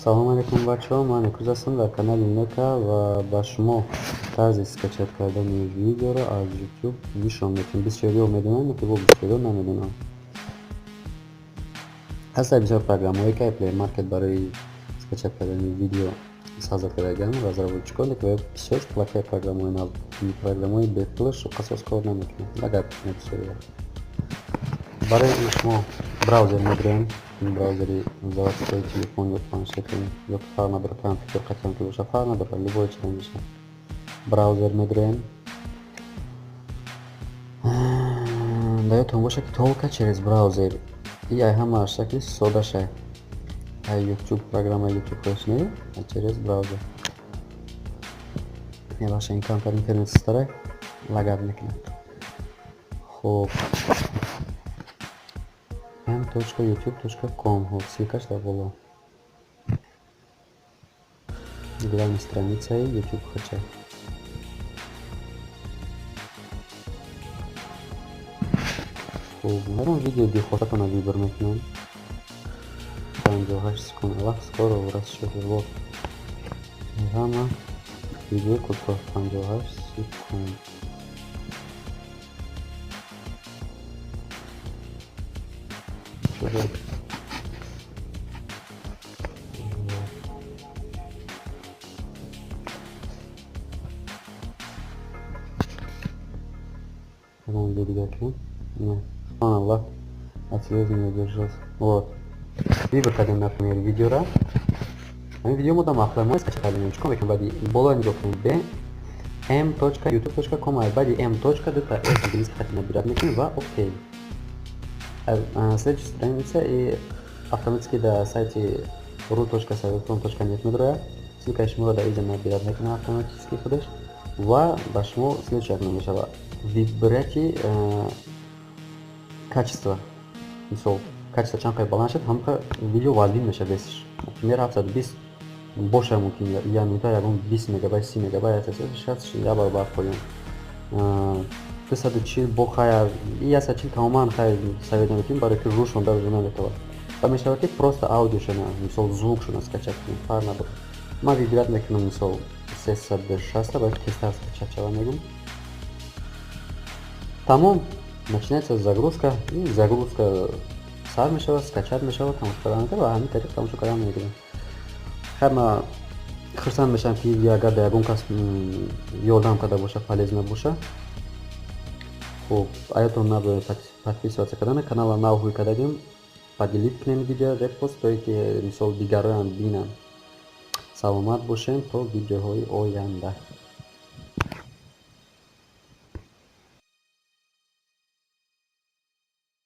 Салом алейкум, бачаҳо, ман Некӯз ҳастам дар канали Нека ва ба шумо тарзи скачать кардани видеоро аз YouTube нишон медиҳем. Бисёриҳо медонанд, ки бо бисёриҳо намедонанд. Ҳастанд бисёр программаҳое, ки Play Market барои скачать кардани видео создать кардагианд разработчикон, лекин бисёр плохие программаҳои нав, программаҳои бепулаш қасос кор намекунанд. Агар бисёриҳо. Барои ин шумо браузер медиҳем, браузери заводской телефон ё планшет, ё фарқ надорад, компютер қатъан ки боша, фарқ надорад, любой чиз меша. Браузер медиҳем. Да ёдтон боша, ки только через браузер. И ай ҳама шакли содаша. Ай YouTube, программа YouTube хош не, а через браузер. Мебахшед, ин камтар интернет систара лагать мекунад. Хоб, m.youtube.com, хоб, ссылкаш дар боло. Главная страницаи YouTube хача. Хуб, ҳар он видео дилхоҳатонро выбор мекунем. 58 секунд, вақт скоро расшуд. Вот. Ҳама видео кӯтоҳ, 58 секунд. Вот. Не. Субҳаналлоҳ, от слез не удержался. Вот. Выбор кардем, например, видеора. Ҳамин видео мо дар мақлаи мо скачать кардем. Чикор мекунем? Баъди боло нигоҳ кунем. B m.youtube.com, баъди m точка дута s инглизи хати набирать мекунем ва окей. Следующая страница и автоматически до сайти ru.savetcom.net медрояд. Ссылкаи шуморо дар инҷа набирать мекунад автоматически худаш ва ба шумо следующий окно мешавад. Выбирайте качество. Мисол, качество чанд қадр баланд шуд, ҳамон қадр видео вазбин мешавад весиш. Например, 720 боша, мумкин як минута ягон 20 мегабайт, 30 мегабайт, 60 як баробар поён. 240 бо хай, 140 тамоман хай совет наметавонем, барои ки рӯшон даже наметавад. Ва мешавад, ки просто аудиошона, мисол, звукшона скачать кунем, фарқ надорад. Ман выбирать мекунам, мисол, 360, барои ки тезтар скачать шавад, мегӯм. Тамом, начинается загрузка, и загрузка сар мешавад, скачать мешавад, тамошо кардан мекунад ва ҳамин тариқ тамошо кардан мегирем. Хайр, ман хурсанд мешавам, ки видео агар дар ягон кас ёрдам карда боша, полезно боша. Хуб, аётон набояд подписываться кардан, канала нав ҳуй кардагим, поделить кунем видео, репост, то ки мисол дигароям бинанд. Саломат бошем то видеоҳои оянда.